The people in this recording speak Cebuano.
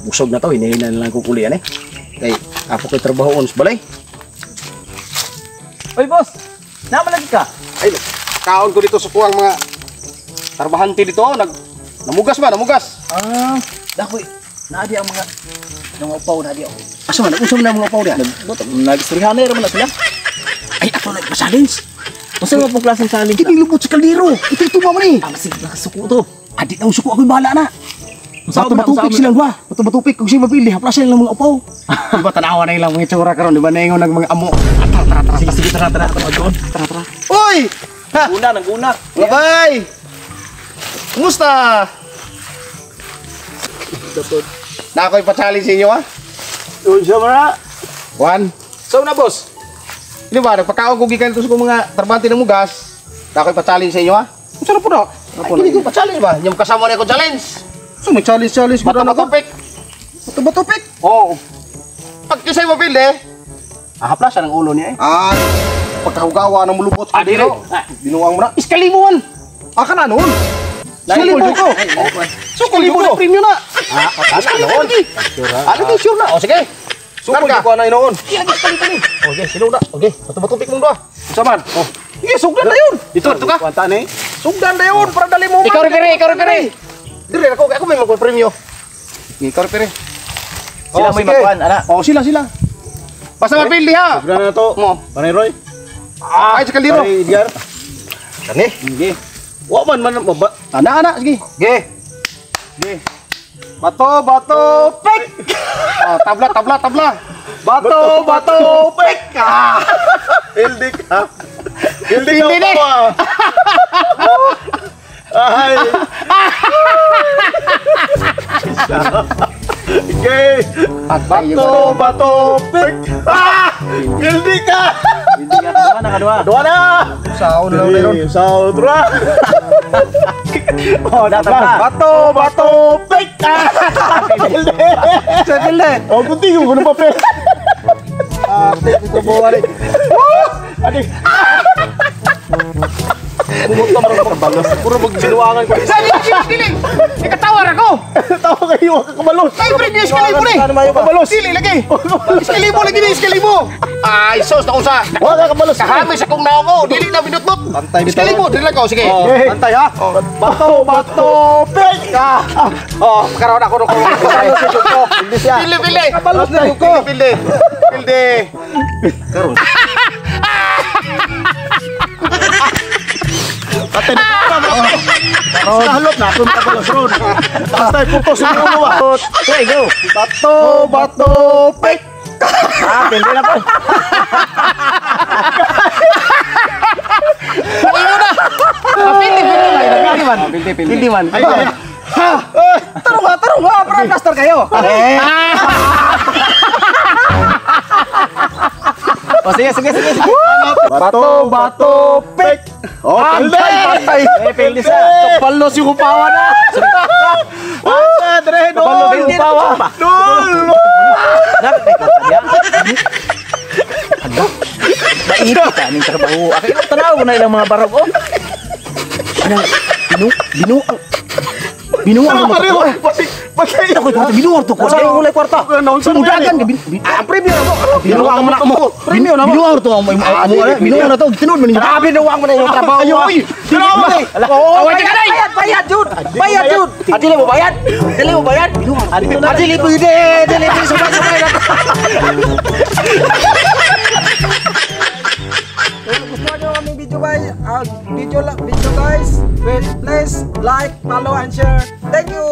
Busog na to, hinihina na lang kukulian eh. Kay, apo kay trabaho sa balay. Oy, boss! Namalagi ka? Ay, kaon ko dito sa kuwang mga trabahante dito. Namugas ba? Namugas. Ah, dakoy. Naadi ang mga upaw na di ako. Asa man? Nag-usam na mga upaw diya? Nag-istoryahan na na sila. Ay, ato na challenge. Unsa man pong klaseng challenge? Kini lubot sa kaldero. Ito ito ba man eh? Ah, masig nakasuko to. Adi na suko ako'y bahala na. Bato batupik silang dua. Bato batupik kung siya mapili, hapla sila mga upaw. Di ba tanawa na ilang mga itsura karon, di ba naingon ng mga amo. Tara tara tara. Sige sige tara tara tara doon. Tara tara. Oy! Naguna, naguna. Babay! Kumusta? Na ako'y pa-challenge sa inyo ha? Unsa man na? One. So na boss. Di ba, nagpakaon ko gikan ito sa mga trabante ng mugas. Na ako'y pa-challenge sa inyo ha? Unsa na po na? Ay, kini ko pa-challenge ba? Yung kasama na ko challenge. So may challenge challenge ko Bato na ako. batupik. Bato batupik. Oo. Pag kisay mapili, hapla siya ng ulo niya eh. Ah, pagkahugawa ng mulubot Ah, dili. Binuang mo na. Iskalimuan. Ah, kana noon. Iskalimuan ko. So, kalibo na premium na. Ah, ano lagi? Ano di sure na? O sige. Sukol Karga. ko na inoon. Iya, di kali kali. Okay, sino na? Okay, bato-batupik mong doa. Unsa man? Oh. Sige, sugdan na yun. Dito, dito ka. Kwanta ni. Sugdan na yun para dali mo. Ikaw repere, ikaw repere. Dire ako, ako may magpa-premyo. Ikaw repere. Sila Oh, may sige. makuan, ana. Oh, sila sila. Basta mapili ha. Sugdan na to. Mo. Panay Roy. Ah, ay sa kaldero. Panay Edgar. Kani. Sige. Wa man man maba. Ana ana, sige. Ge. Ge. Bato bato pik. Oh, tabla tabla tabla. Bato bato pik. Ah. Pildi ka. Pildi ka. Pildi ni. pa. Ay. Okay. Bato bato pik. Ah! Pildi ka. Hindi ka kadua na kadua. Dua na. Saon lang meron. Saon ra. Oh, Tabla. Bato bato pik. Ah! Pildi. Sa pildi. Oh, kunti yung kuno pa pre. Ah, ito buwan eh. Adi. Bumot na marang pagbalos. Puro magbinuangan ko. Sa dili dili dili. Ikatawar ako. Tawa kayo, kakabalos. Ay, premium iskalibo ni. Kabalos. Dili lagi. Iskalibo lagi ni iskalibo. Ay, sos na usa. Wala kabalos. Kahami sa kong naong ko, dili na binutbut. Bantay bitaw. Iskalibo, dili lang ko, sige. Antay ha. Bato bato pik. Ah, oh, karon ako ko. Hindi siya. Pili, pili. Kabalos na ko. Pili, pili. Karon. Patay na ka. Kahalop na akong kabalos ron. Basta putos sa ulo ah. Okay, go. Bato bato pik. Ah, pindi na po. Pili na. Pili, pili. Pili man. Pindi, pindi. Pili man. Ay, ay. Ha. Tarong ha, tarong ha, para plaster kayo. O sige, sige, sige. sige. Bato bato pik. Oh, pildi. Patay. Eh, pindi sa. Kapalos yung upawa na. Ah, dre Kapalos dol. yung upawa. Dol. Hala. Mainit ka ning trabaho. Akay tanaw ko na ilang mga barog oh. Ano? Binu binuang. Binuang mo Pareho. to. Pati pati. Ako ito binuang to ko. Sige, ulay kwarta. Mudagan ka Ah, premyo na mo. Binuang mo na mo. Premyo na mo. Binuang to ang amo binuang na to. Tinuod man ninyo. Ah, binuang mo na yung trabaho. Ayo, oy. Away ka na. Bayad, bayad jud. Bayad jud. Adili mo bayad. Dili mo bayad. Adili pwede. Dili pwede sabay sabay na. Kung gusto nyo aming video guys, video guys, please like, follow and share. Thank you.